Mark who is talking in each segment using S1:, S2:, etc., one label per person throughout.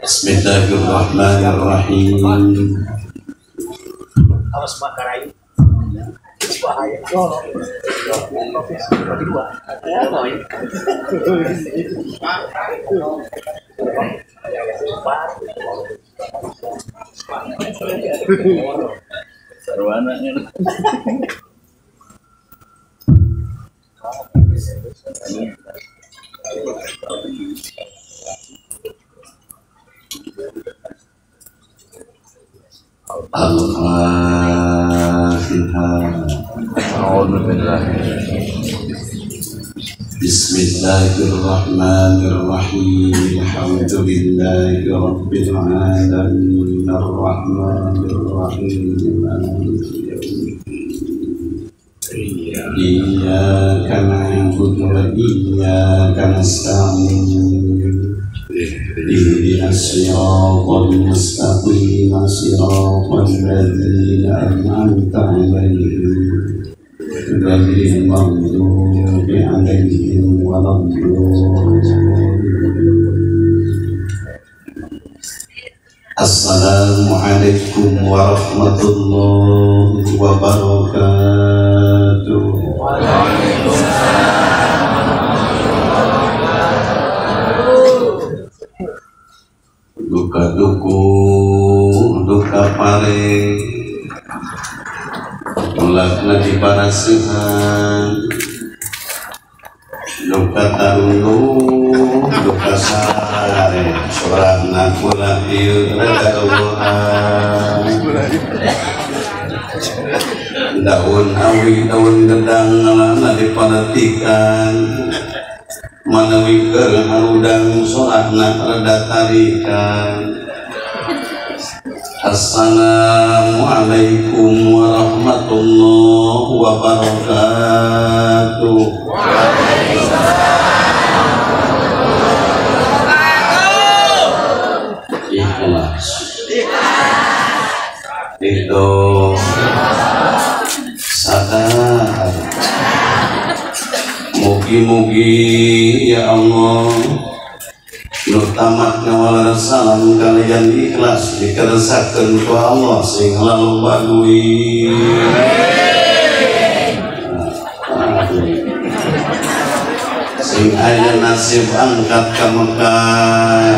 S1: Bismillahirrahmanirrahim.
S2: Awas bakar ayu. Bahaya.
S1: Al-Fatihah. Bismillahirrahmanirrahim. Alhamdulillahi rabbil alamin. Arrahmanirrahim. Maliki yaumiddin. Iyyaka na'budu wa iyyaka nasta'in. Ihdinas siratal mustaqim, siratal ladzina an'amta 'alaihim ghairil maghdubi 'alaihim waladdallin. Assalamualaikum warahmatullahi wabarakatuh.
S3: Waalaikumsalam.
S1: Duka duku, duka pare, tulakna di parasihan, duka tarundu, duka sare, sorana kula ieu rada eueuhan. Daun awi, daun gedang ngalana dipanatikan. Manawi keur harudang sorana rada tarikan. Assalamualaikum warahmatullahi wabarakatuh. Waalaikumsalam. Ikhlas. Ridho. Sadar. Mugi-mugi ya Allah nu tamat ngawaler salam kalian ikhlas dikeresakeun ku Allah sing loba duit. Sing aya nasib angkat ka Mekah,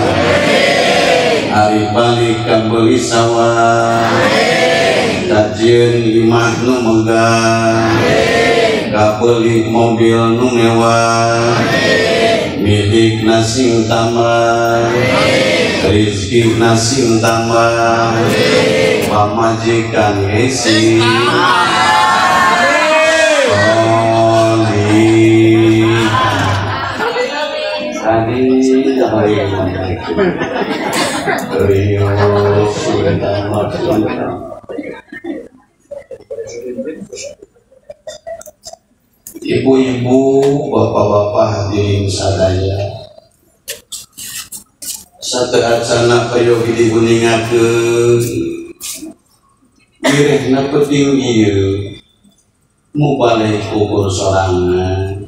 S1: ari balik ka beuli sawah, tajieun imah nu megah, kabeuli mobil nu mewah, milik nasing tambah, rezeki nasing tambah, pamajikan ngesi. Ibu-ibu, bapak-bapak hadirin sadaya, sateuacanna peryogi diguningakeun, wirehna penting ieu, mubalek kubur sorangan.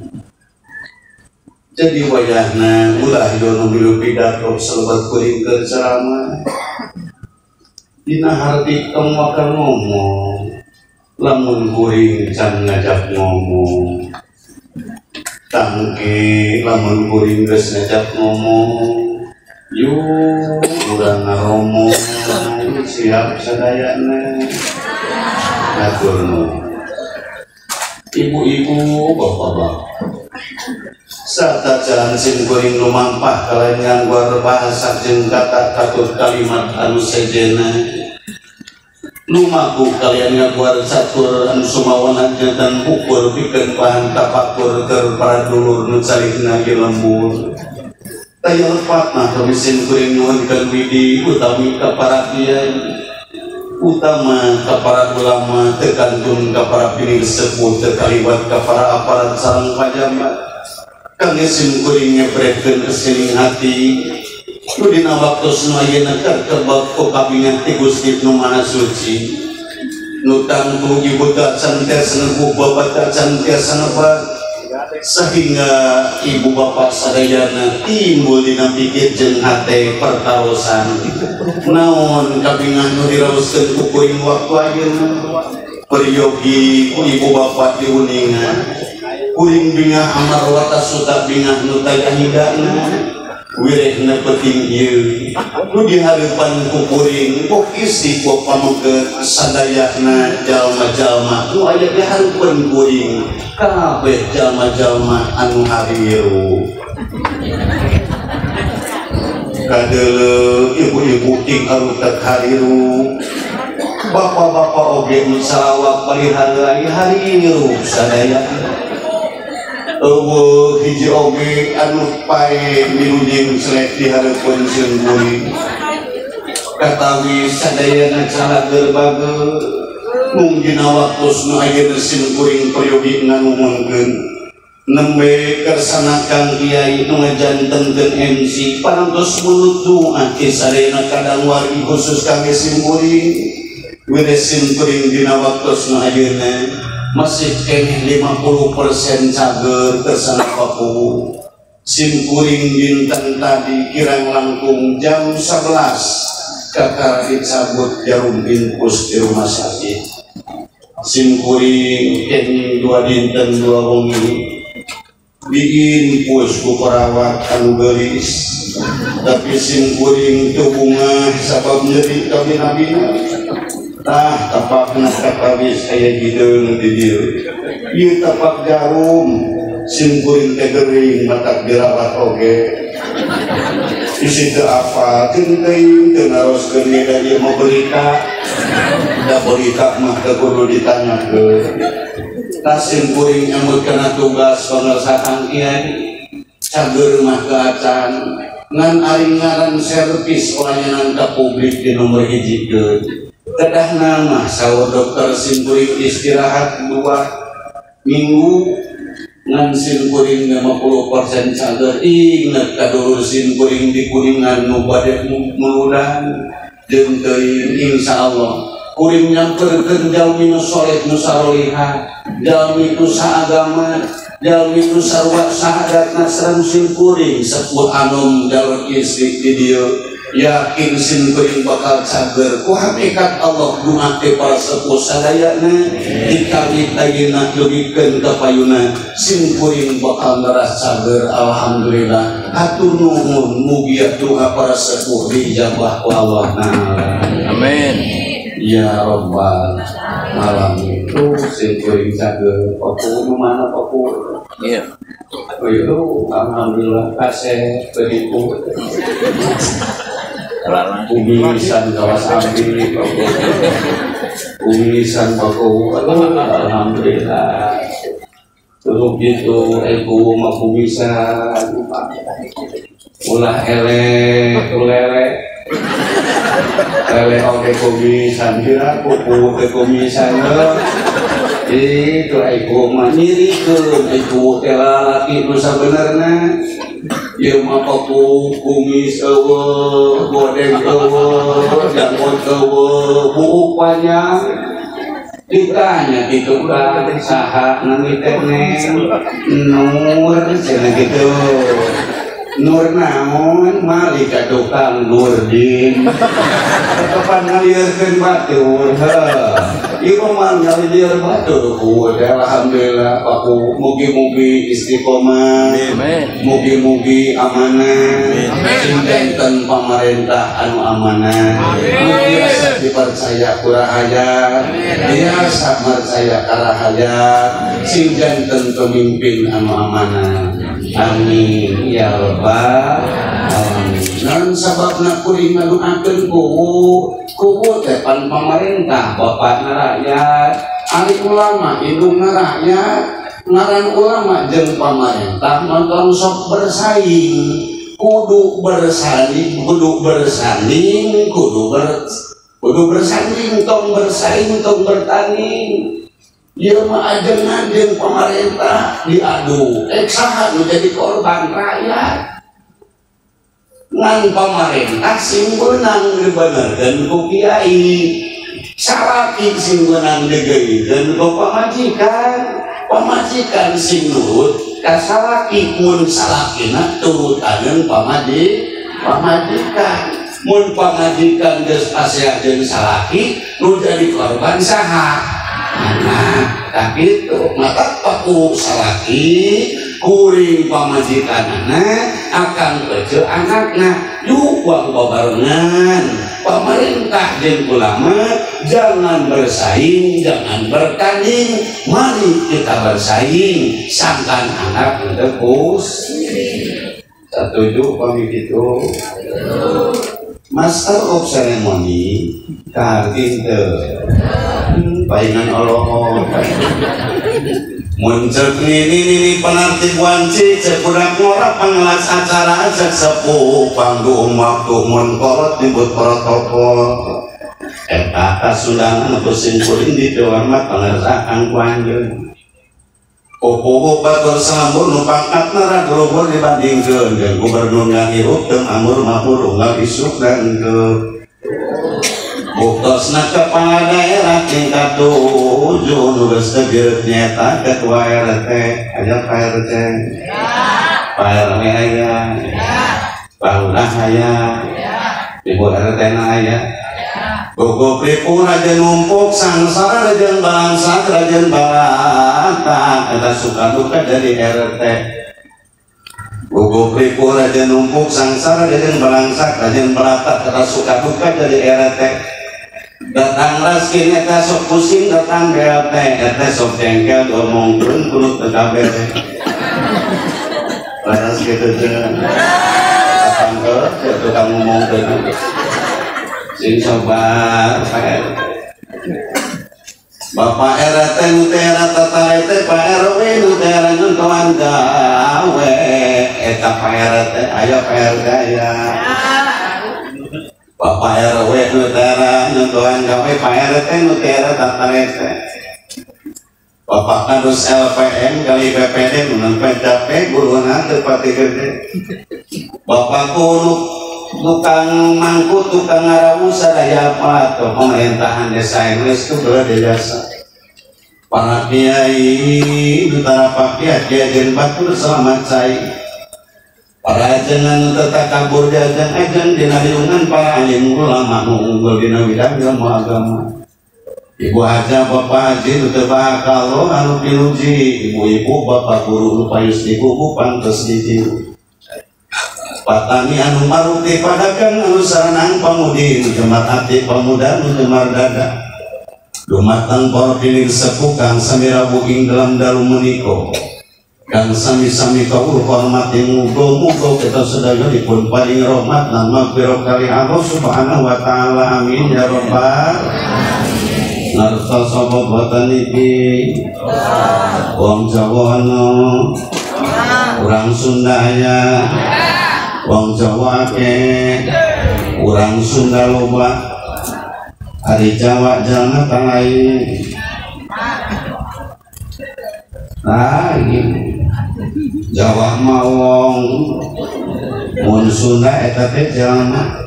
S1: Jadi wayahna ulah dono milu pidato selebat kuring keur ceramah. Dina harti tong bakal ngomong, lamun kuring can ngajak ngomong. Tangke lamun kuring geus ngajak ngomong, yuk urang ngaromo siap sadayana. Hatur nuhun. Ibu-ibu, bapak-bapak, serta jalan sim kuring lumampah kalian ngangguar bahasa jeung kata katut kalimat anu sejena. Lumaku kalian ngaguar catur anu sumawana jantan ukur pikeun bahan tapakur keur para dulur nu carigna ge lembur. Taya lepat mah kami sim kuring nyuhunkeun widi utami ka para kiai, utama ka para ulama, teu kantun ka para pining sepuh, teu kaliwat ka para aparat sareng pajabat. Kangge sim kuring nyebrekeun esining hati nu dina waktos nu ayeuna kakebak ku kabingan ti Gusti nu Maha Suci. Nu tangtu ibu tacan tiasa nebu, bapak tacan tiasa nebak, Sehingga ibu bapak sadayana timbul dina pikir jeung hate pertarosan naon kabingah nu diraoskeun ku kuring waktu ayeuna peryogi ku ibu bapak diuningan kuring bingah amar watasuta bingah nu taya hidana wirehna penting ieu nu dihareupan ku kuring ku istri ku pameukeut sadayana jalma-jalma nu aya dihareupeun kuring kabeh jalma-jalma anu hariru kadeuleu ibu-ibu ting arutek hariru bapak-bapak oge nu salawat palihara hariru sadayana eueuh hiji oge anu pae milujeng selek di hareupeun sieun kuring katawi sadayana calager bager mung dina waktos nu ayeuna sim kuring peryogi nganuhunkeun nembe kersana Kang Kiai nu ngajantenkeun MC parantos mulut doa ti sadayana kadang wargi khusus kangge sim kuring wires sim kuring dina waktos nu ayeuna masih keneh 50% cager kersana papu sim kuring dinten tadi kirang langkung jam 11 kakara dicabut jarum infus di rumah sakit sim kuring keneh 2 dinten 2 wengi diinfus ku perawat anu geulis tapi sim kuring teu bungah sabab nyeri kabina-bina tah tapakna kapawis aya hideung di dieu ieu tapak jarum sim kuring teh gering matak dirawat oge isi teu apa teuing teu naroskeun da ieu mah berita da berita mah teu kudu ditanyakeun tah sim kuring nyambut kana tugas pangersa Kang Kiai cager mah keacan ngan ari ngaran servis pelayanan ka publik di nomor hijikeun kedah nama saur dokter sim kuring istirahat 2 minggu ngan sim kuring 50% cager inget ka dulur sim kuring di Kuningan nu bade muludan jeung teuing insyaallah kuring nyamperkeun jalmi nu soleh nu sarolihah jalmi nu saagama jalmi nu sarua sahadatna sareng sim kuring sepuh anom jalur istri di dieu yakin sim kuring bakal cager ku hakikat Allah doa teh para sepuh sadayana dikawit ayeuna dugikeun ka payuna sim kuring bakal neras cager alhamdulillah hatur nuhun mugia doa para sepuh dijabah ku Allah.
S3: Amin
S1: ya rabbal alamin. Tuh sim kuring cager papu nu mana papu
S3: iya
S1: oh alhamdulillah kasih penipu kumisan kawas ambil kumisan baku alhamdulillah terus gitu ibu mah kumisan ulah elek ulele lele oge kumisan kira kuku teh kumisan itu ibu mah nyirikeun ibu teh lalaki nu sabenerna ieu mah papu kumis eueuh godeng eueuh janggut eueuh buuk panjang ditanya gitu kan saha nami teh neng Nur cenah gitu Nur naon mali ka tukang Nurdin tetepan ngalieurkeun batur heuh ieu mah ngalieur batur ku alhamdulillah papu mugi-mugi istiqomah mugi-mugi amanah sing janten pamarentah anu amanah mugi asa dipercaya ku rahayat biasa percaya ka rahayat sing janten pemimpin anu amanah amin ya rabbal alamin. Naon sababna kuring ngadoakeun kuwu teh pan pamarentah bapakna rakyat ari ulama indungna rakyat ngaran ulama jeung pamarentah nonton sok bersaing kudu bersanding kudu bersanding kudu bersanding tong bersaing tong bertanding. Ieu mah ajengan jeung pamarentah diadu ek saha nu jadi korban rakyat ngan pamarentah sing beunang dibenerkeun ku kiai salaki sing beunang digeuykeun ku pamajikan pamajikan sing nurut ka salaki mun salakina turutaneun pamajikan mun pamajikan geus pasea jeung salaki nu jadi korban saha anak. Tah kitu mata paku salaki kuring pamajikanana akang kecil anakna yuk uang babarengan. Pemerintah jeung ulama jangan bersaing, jangan bertanding, mari kita bersaing sangkan anak untuk pusing. Setuju pamit itu Master of Ceremony kaharti teu paingan Allah muncul nini penartib wanci cek budak ngora pangelas acara cek sepuh panggung waktu mun kolot nyebut protokol eta kasundanan pusing kuring di hormat pangersaan ku anjeun pupuh batur salambur nu pangkatna rada luhur dibandingkeun jeung gubernur ngahirup teu amur mabur unggal isuk dan henteu. Buktosna kepala daerah tingkat 7 nu geus teu nyaeta ketua RT aya Pak RT Pak RW aya Pak Lurah aya Ibu RT na aya. Gogok ripuh raja numpuk sangsara raja bangsa raja balata eta suka duka dari RT. Gogok ripuh raja numpuk sangsara raja balangsa raja balata eta suka duka dari RT. Datang raskin eta sok pusing datang BLT eta sok jengkel diomongkeun kudu teu kabeh. Laras kitu teh. Datang ke tukang ngomongkeun. Sing sabar Pak RT. Bapak RT nu teh rata teh Pak RW nu teh nontoan gawe eta Pak RT aya Pak RT aya. Bapak RW nu teh nontoan gawe Pak RT nu teh rata teh. Bapak Kadus LPM kali BPD nu nempe capek guruna teu pati gede. Bapak guru tukang mangku tukang ngarawu sadaya atau pemerintahan desa geus tu beulah jasa. Para kiai utara pakiat kiai jeung batur selamat cai. Para ajengan tetap kabur diajeng ajeng dina riungan para alim ulama nu unggul dina bidang ilmu agama. Ibu haja bapak haji nu teu bakal anu piluji, ibu-ibu bapak guru nu payus digugu pantes ditiru. Patani anu maruti padagang anu saranang pamudi nu jemar ati pamuda nu jemar dada dumateng para piling sepuh kang sami rawuh ing dalam dalu menika kang sami-sami kawula hormati muga-muga kita sedaya dipun paring rahmat lan magfirah kali Allah Subhanahu wa taala amin ya rabbal ngartos sapa boten iki wong Jawa ana urang Sunda aya wong Jawa akeh urang Sunda loba ari Jawa jalma lain. Nah ini Jawa mah wong mun Sunda eta teh jalma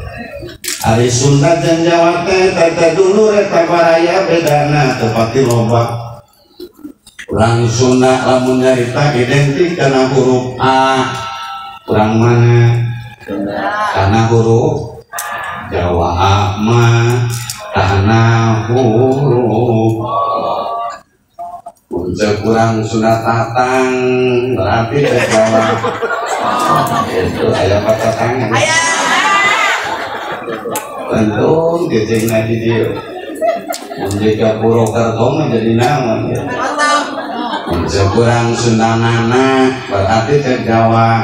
S1: ari Sunda jeung Jawa teh eta dulur eta baraya bedana teu pati loba. Urang Sunda lamun nyarita identik kana huruf A urang mana karena huruf Jawa A mah karena huruf untuk kurang Sunda tatang berarti ke Jawa itu aya patatang tentu gejengna di dieu mun jika Purwokerto mah jadi naon ya untuk kurang Sunda nana berarti ke Jawa.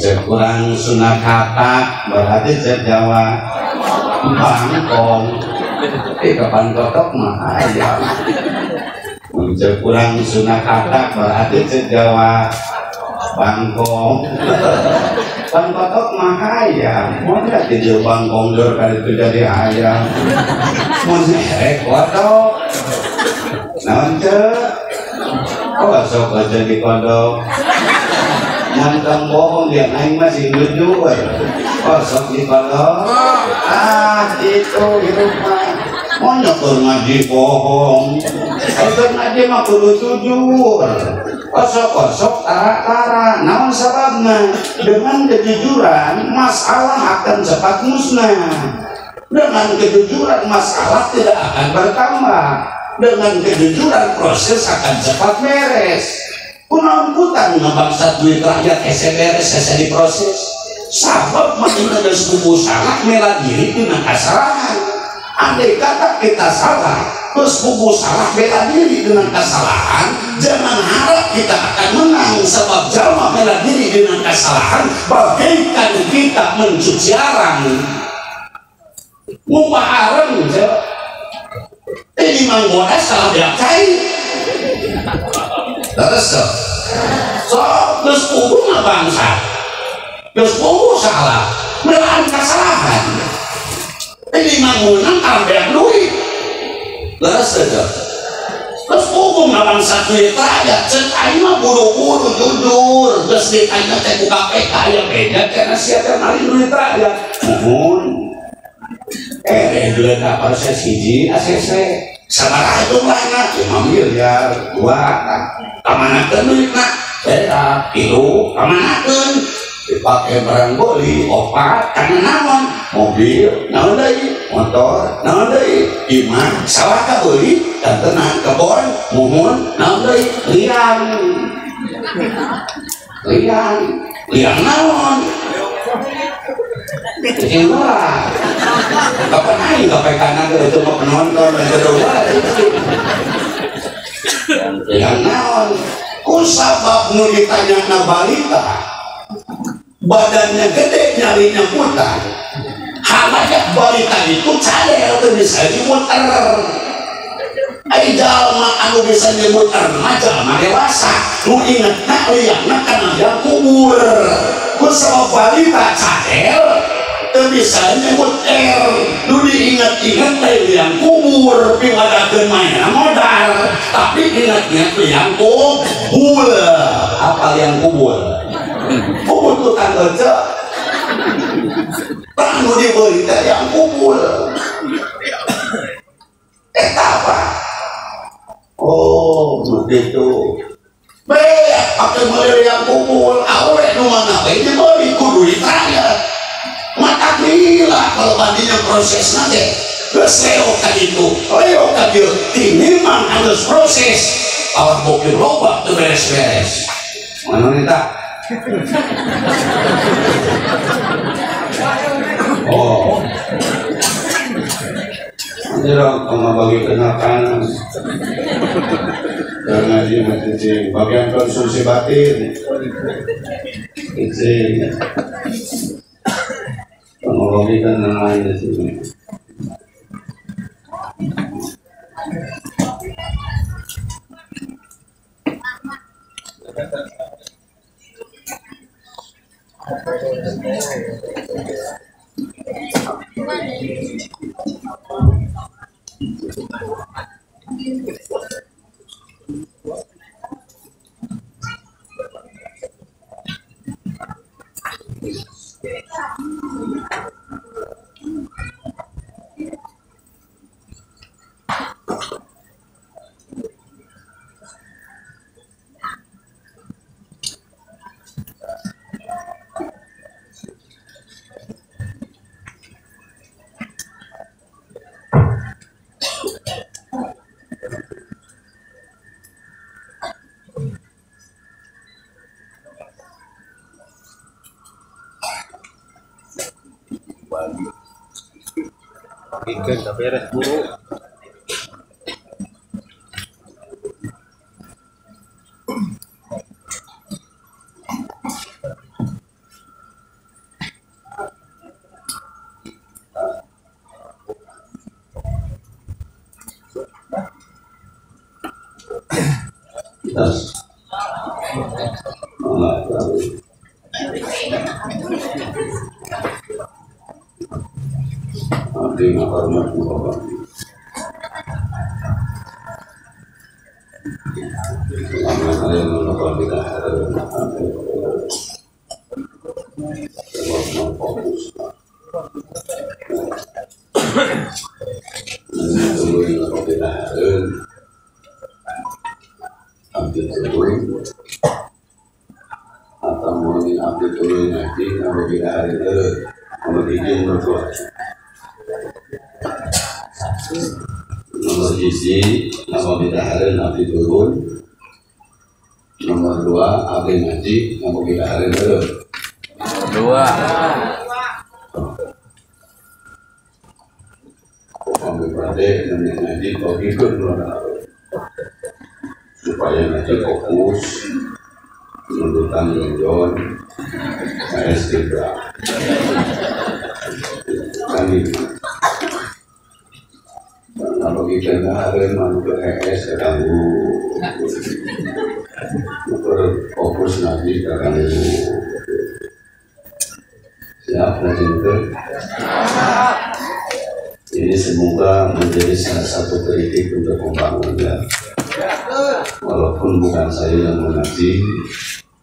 S1: Cek kurang Sunda katak berarti cek Jawa bangkong. Kapan kotok mah ayam. Cek kurang Sunda katak berarti cek Jawa bangkong. Bangkotok mah ayam. Mun jadi bangkong dor kali itu jadi ayam. Mun erek kodok. Naon cek? Oh sok jadi kodok. Mantang bohong dia aing mah sing jujur. Oh sok di kodok. Ah itu hidup mah. Monyok keur ngaji bohong. Keur ngaji mah kudu jujur. Kosok-kosok tara-tara. Naon sababna? Dengan kejujuran masalah akan cepat musnah. Dengan kejujuran masalah tidak akan bertambah. Dengan kejujuran proses akan cepat beres. Kunaon putan ngabangsat duit rakyat hese beres hese diproses. Sabab mah geus kubu salah mela diri tina kasalahan. Andai kata kita salah, terus kubu salah bela diri dengan kesalahan, jangan harap kita akan menang. Sebab jalma bela diri dengan kesalahan bagaikan kita mencuci arang. Ngumpah arang ini manggoda salah beak cai. Terus so, terus kubu ngabangsa, terus kubu salah, melaan kesalahan. Ini mangunan kalah beak duit. Terus saja. Terus kubu ngabangsa duit rakyat, cek aing mah buru-buru jujur. Terus ditanya cek ku KPK ya beda karena siapa maling duit rakyat. Mohon. Duit proses hiji ACC. Sabaraha jumlahna? 5 miliar, 2. Kamanakeun duitna? Beak, 3, kamanakeun? Dipakai barang beli, 4, karena naon? Mobil, naon deui? Motor, naon deui? Imah, sawah kabeuli, dantenan kebon, muhun, naon deui? Liang. Liang, liang naon? Cicing lah. Kapan aing KPK na itu mah penonton dan kedua. Liang naon? Ku sabab nu ditanyana balita, badannya gede, nyalinya putar. Halayak balita itu cadel teu bisa dimuter. Ai jalma anu bisa dimuter mah jalma dewasa. Nu ingetna liangna kana liang kubur. Ku sabab balita cadel teu bisa nyemuter. Nu diinget-inget teh liang kubur piwadakeun mainna modal, tapi inget-inget liang kubur. Apa liang kubur? Kubur tukang kerja. Tanu dibeli teh yang kubur. Eta apa? Oh, begitu. Beak pakai meuli yang kubur, awe nu mana we dibeli ku duit rakyat. Mata gila kalau bandingnya prosesna teh. Geus leo ka ditu, leo ka dieu, tinimbang geus proses. Awak bokir loba teu beres-beres. Mana eta? Oh, nanti dong kalau bagi kenakan dan ngaji masih bagian konsumsi batin, izin teknologi kan lain di sini.
S3: Ikan tak beres buru.
S1: Tuluy ngapapilahareun abdi tuluy atau mun abdi tuluy ngaji ngapapilahareun heueuh nomor hiji nomor dua. Nomor hiji ngapapilahareun abdi turun, nomor dua abdi ngaji ngapapilahareun heueuh.
S3: Dua.
S1: Kami berade ngaji ikut supaya ngaji fokus nundutan jonjon saya istibra kan ini kalau kita hari manusia ES keganggu fokus ngaji keganggu. Siap ngaji itu. Ini semoga menjadi salah satu kritik untuk pembangunan. Walaupun bukan saya yang mengaji,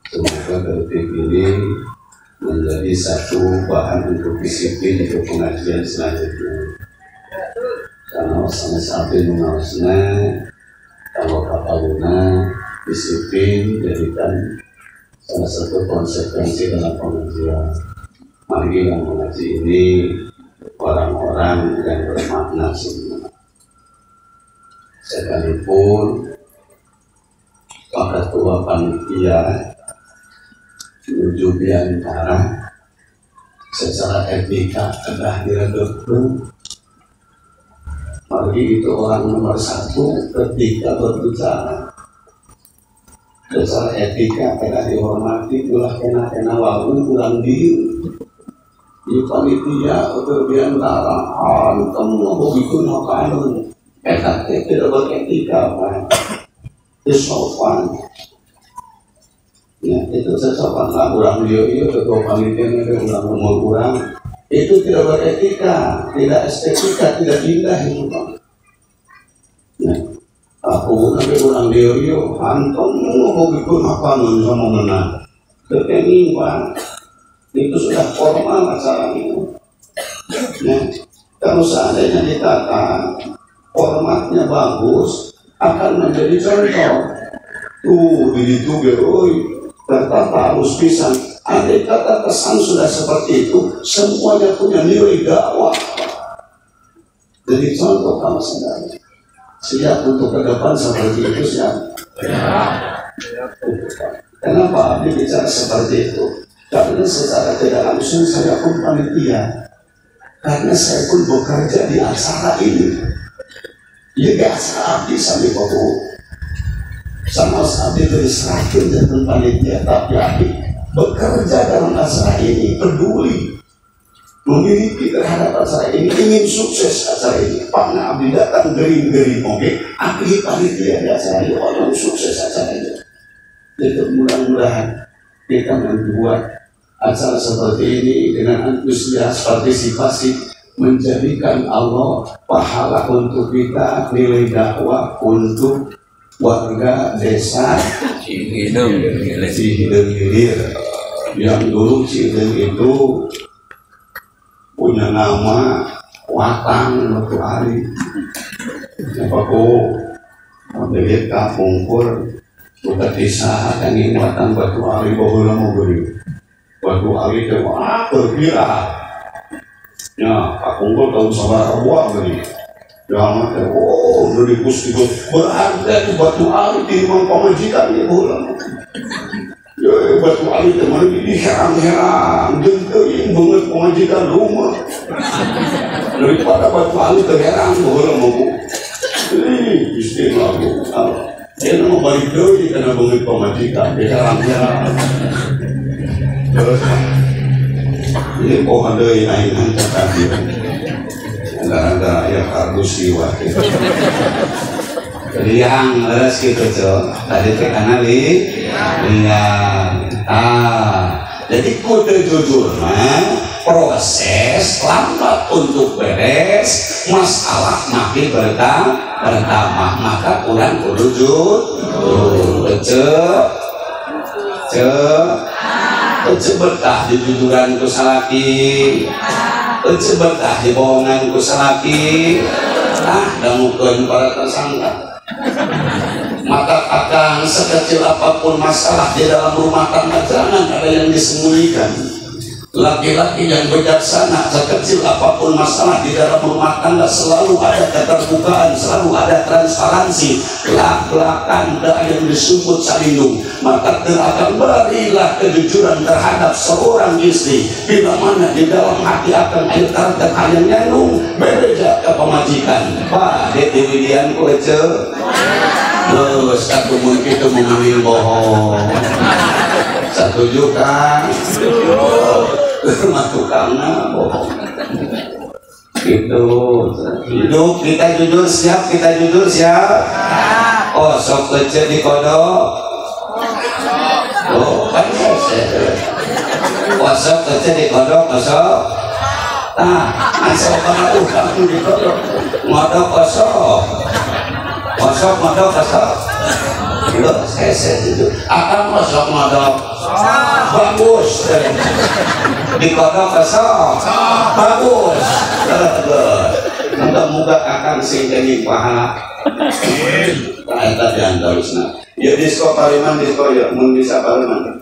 S1: semoga kritik ini menjadi satu bahan untuk disiplin untuk pengajian selanjutnya. Karena sama sampai mengawasnya, kalau kapaluna disiplin jadikan salah satu konsekuensi dalam pengajian. Mari yang mengaji ini orang-orang yang bermakna semua. Sekalipun Pak Ketua Panitia menuju biantara secara etika telah diredupkan. Mari itu orang nomor satu ketika berbicara. Secara etika telah dihormati, ulah kena-kena wawu kurang diri. Di panitia atau biantara, kamu mau bikin apa? Eta tidak beretika, Pak. Itu sopan. Ya, itu sesopan lah. Kurang dia itu ketua panitia itu kurang umur kurang. Itu tidak beretika, tidak estetika, tidak indah itu, Pak. Ya, aku nanti kurang dia itu, antum mau bikin apa? Sama menang. Terkini, Pak. Itu sudah formal acaranya. Nah, kalau seandainya ditata formatnya bagus, akan menjadi contoh. Tuh, di itu oi, tertata harus pisan. Andai kata kesan sudah seperti itu, semuanya punya nilai dakwah. Jadi contoh kamu sendiri. Siap untuk ke depan seperti itu, siap. Kenapa abdi bicara seperti itu? Karena secara tidak langsung saya pun panitia, karena saya pun bekerja di acara ini. Ya di acara abdi sampai waktu sama abdi itu diserahkan dan panitia, tapi abdi bekerja dalam acara ini, peduli, memiliki terhadap acara ini, ingin sukses acara ini. Karena abdi datang gering-gering, oke, abdi panitia di acara ini, orang sukses acara ini. Jadi mudah-mudahan kita membuat acara seperti ini dengan antusias partisipasi menjadikan Allah pahala untuk kita, nilai dakwah untuk warga desa Cihideng Hilir. Yang dulu Cihideng itu punya nama Watang Batu Ari. Siapa ku Pendeta Pungkur buka desa kanging Watang Batu Ari baheula mah geuning. Batu Ali teh wah berkira. Ya, kapungkur tahun sabaraha buah geuning. Jangan teh oh dikus-dikus berharga itu Batu Ali di imam pamajikan ieu baheula. Ya Batu Ali teh mah diherang-herang jeung teuing beungeut pamajikan rumah. Daripada Batu Ali teh herang baheula mah bu. Ih, istimewa bu. Dia mah balik deui kana beungeut pamajikan diherang-herang. Terus ini pohon deui aing hancat tadi. Gara-gara aya kardus siwa gitu.
S4: Liang leres gitu, Cok. Tadi teh kana liang. Ah,
S1: Jadi kudu jujur mah proses lambat untuk beres, masalah makin bertambah, maka kurang kudu jujur. Ece betah dijujuran ku salaki, ece betah dibohongan ku salaki. Ah, dangukeun para tersangka. Maka akang sekecil apapun masalah di dalam rumah tangga jangan ada yang disembunyikan. Laki-laki yang bijaksana, sekecil apapun masalah di dalam rumah tangga selalu ada keterbukaan, selalu ada transparansi. Lak-lakan ada yang disebut salindung. Maka akan berilah kejujuran terhadap seorang istri. Bila mana di dalam hati akan air karakter ayam nyandung, berbeda ke pemajikan. Pak, Deti Widian ku ece. Terus aku mungkin itu mengambil bohong. Setuju kan? Rumah tukangnya bohong. Gitu. Hidup kita jujur siap, kita jujur siap. Oh, sok kecil di kodok. Oh, kan saya. Oh, sok kecil di kodok, sok. Nah, asal banget utang di kodok. Ngodok osok. Osok ngodok osok. Loh, saya jujur. Akang osok ngodok. Bagus. Di kodok osok. Bagus. Moga-moga akang sing kenging pahala. Eta diantarusna. Ya disko pariman disko ya mun bisa pariman.